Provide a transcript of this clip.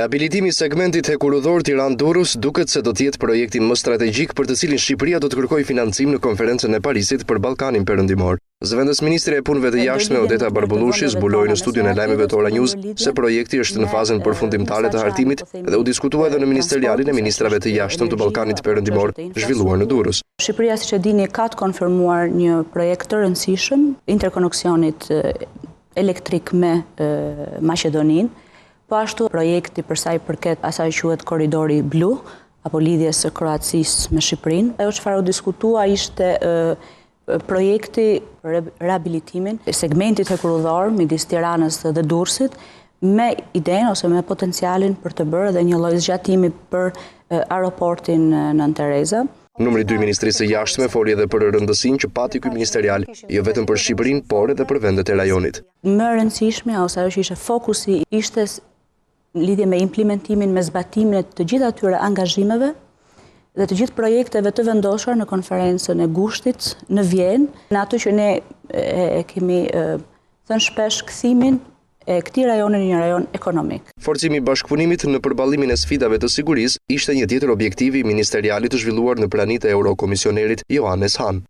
Rehabilitimi i segmentit hekurudhor Tiranë-Durrës duket se do të jetë projekti më strategjik për të cilin Shqipëria do të kërkojë financim në Konferencën e Parisit për Ballkanin Perëndimor. Zëvendësministrja e Punëve të Jashtme Odeta Barbullushi zbuloi në studion e lajmeve të Ora News se projekti është në fazën përfundimtare të hartimit dhe u diskutua edhe në Ministerialin e Ministrave të Jashtëm të Ballkanit Perëndimor, zhvilluar në Durrës. Shqipëria, siç e dini, ka të konfirmuar një projekt të rëndësishëm interkoneksionit elektrik me Maqedoninë. Po ashtu projekti për sa i përket asaj që quhet Korridori Blu, apo lidhjes së Kroacisë me Shqipërinë. Ajo çfarë u diskutua ishte projekti për rehabilitimin e segmentit hekurudhor midis Tiranës dhe Durrësit me idenë ose me potencialin për të bërë edhe një lloj zgjatimi për aeroportin Nënë Tereza. Numri dy i Ministrisë së Jashtme foli edhe për rëndësinë që pati ky ministerial, jo vetëm për Shqipërinë, por edhe për vendet e rajonit. Më e rëndësishmja ose ajo që ishte fokusi ishte në lidhje me implementimin, me zbatimin e të gjitha atyre angazhimeve dhe të gjithë projekteve të vendosura në konferencën e gushtit në Vjenë, në atë që ne e kemi thënë shpesh kthimin e këtij rajoni në një rajon ekonomik. Forcimi i bashkëpunimit në përballimin e sfidave të sigurisë ishte një tjetër objektiv i ministerialit të zhvilluar në prani të eurokomisionerit Johannes Hahn.